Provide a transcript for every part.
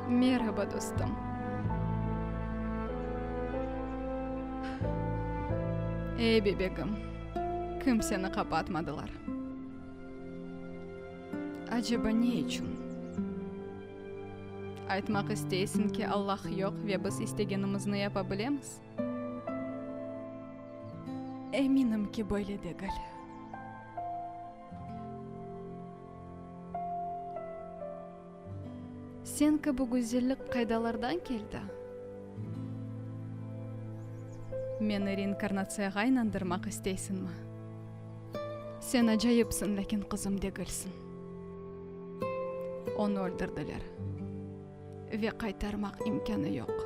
Merhaba, dostum. Ey, bebegim, kimseni qapatmadılar. Aceba ne içün? Aytmaq isteysiñ ki, Allah yoq ve biz istegenimizni yapa bilemiz? Eminim ki, böyle degil. Senki bu güzellik qaydalardan keldi? Meni reinkarnatsiyağa inandırmaq isteysiñmi? Sen acayipsiñ, lâkin qızım degilsiñ. Onı öldürdiler ve qaytarmaq imkânı yoq.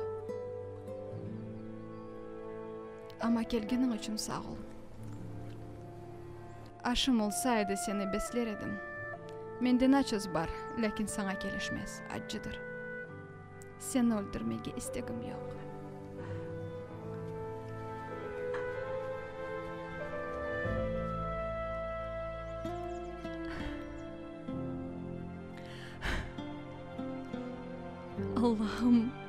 Amma kelgeniñ içün sağ ol. Aşım olsa edi, seni besler edim. Mende naços bar, lâkin saña kelişmez, accıdır. Seni öldürmege istegim yoq. Allahım!